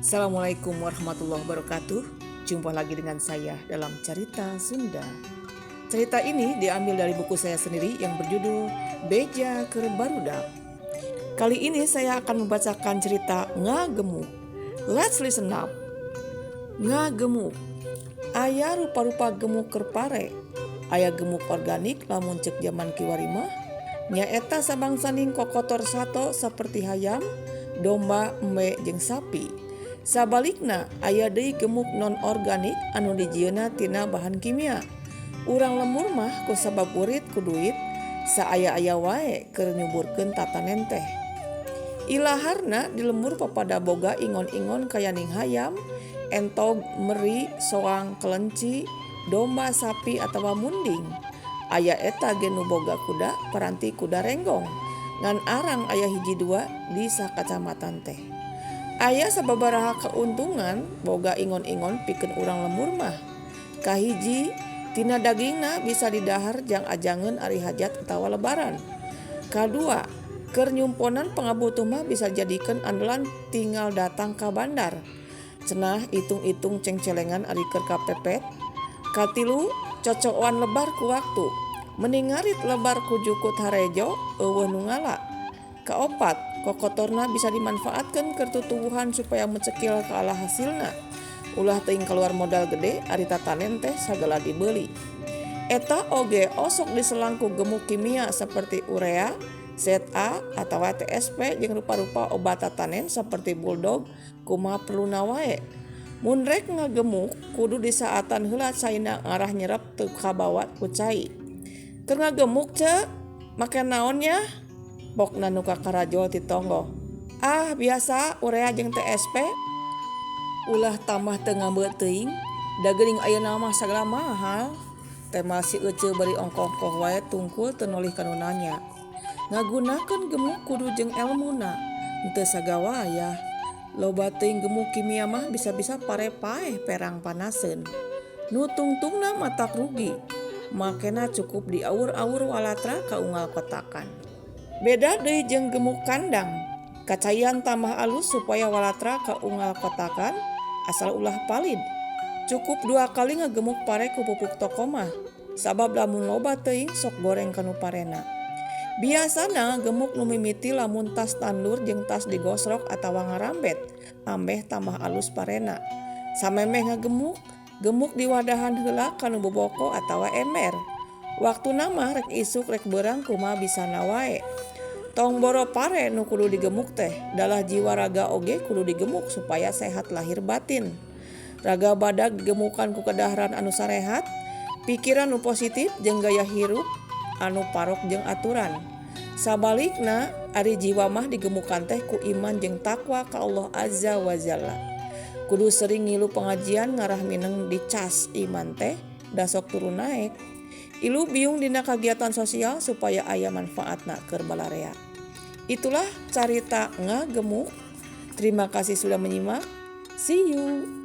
Assalamualaikum warahmatullahi wabarakatuh. Jumpa lagi dengan saya dalam Cerita Sunda. Cerita ini diambil dari buku saya sendiri yang berjudul Beja Keur Barudak. Kali ini saya akan membacakan cerita Ngagemuk. Let's listen up. Ngagemuk. Aya rupa-rupa gemuk keur pare. Aya gemuk organik lamun cek jaman kiwari mah nyaeta sabangsaning kokotor sato seperti hayam, domba, embe, jeung sapi. Sabalikna aya deui gemuk non organik anu dijieunna tina bahan kimia. Urang lembur mah kusabab urit ku duit saaya-aya wae keur nyuburkeun tatanen teh. Ilaharna di lembur papada boga ingon-ingon kayaning hayam, entog, meri, soang, kelenci, domba, sapi atawa munding. Aya eta ge nu boga kuda paranti kuda renggong. Ngan arang aya hiji dua di sakacamatan teh. Aya sababaraha keuntungan boga ingon-ingon pikeun urang lembur mah. Kahiji, tina dagingna bisa didahar jang ajangeun ari hajat atawa lebaran. Kadua, keur nyumponan pangabutuh mah bisa jadikeun andalan tinggal datang ka bandar. Cenah itung-itung cengcelengan ari keur kapepet. Katilu, cocokan lebar ku waktu. Mending ngarit lebar ku jukut harejo euweuh nu ngala. Kaopat, kokotorna bisa dimanfaatkeun keur tutuwuhan supaya mecekil ka ala hasilna. Ulah teuing keluar modal gede ari tatanen teh sagala dibeuli. Eta oge osok diselang ku gemuk kimia seperti urea, ZA atawa TSP jeung rupa-rupa obat tatanen seperti bulldog kumaha perluna wae. Mun rek ngagemuk kudu disaatan heula caina ngarah nyerep teu kabawa ku cai. Keur ngagemuk ce, make naon nya? Pokna nu kakarajol ti tonggoh. Ah, biasa urea jeung TSP. Ulah tambah teu ngambeu teuing, da geuning ayeuna mah sagala mahal. Temal si Ece bari ongkoh-ongkoh wae tungkul teu nolih ka nu nanya. Ngagunakeun gemuk kudu jeung elmuna, henteu sagawayah. Loba teuing gemuk kimia mah bisa-bisa pare paeh perang panaseun. Nu tungtungna matak rugi. Makena cukup diawur-awur walatra ka unggal kotakan. Beda deui jeung gemuk kandang. Kacaian tambah alus supaya walatra ka unggal kotakan asal ulah palid. Cukup 2 kali ngagemuk pare ku pupuk toko mah. Sabab lamun loba teuing sok goreng kanu parena. Biasana gemuk nu mimiti lamun tas tandur jeung tas digosrok atawa ngarambet, ambeh tambah alus parena. Samemeh ngagemuk, gemuk diwadahan heula kanu boboko atawa ember. Waktuna mah rek isuk rek beurang kumaha bisana wae. Tong boro pare nu kudu digemuk teh, dalah jiwa raga oge kudu digemuk supaya sehat lahir batin. Raga badag digemukan ku kadaharan anu sarehat, pikiran nu positif jeung gaya hirup anu parok jeung aturan. Sabalikna ari jiwa mah digemukan teh ku iman jeung takwa ka Allah Azza wa Jalla. Kudu sering ngilu pengajian ngarah mineng dicas iman teh dasok turun naek. Ilu biung dina kagiatan sosial supaya aya manfaatna keur balarea. Itulah carita ngagemuk. Terima kasih sudah menyimak. See you.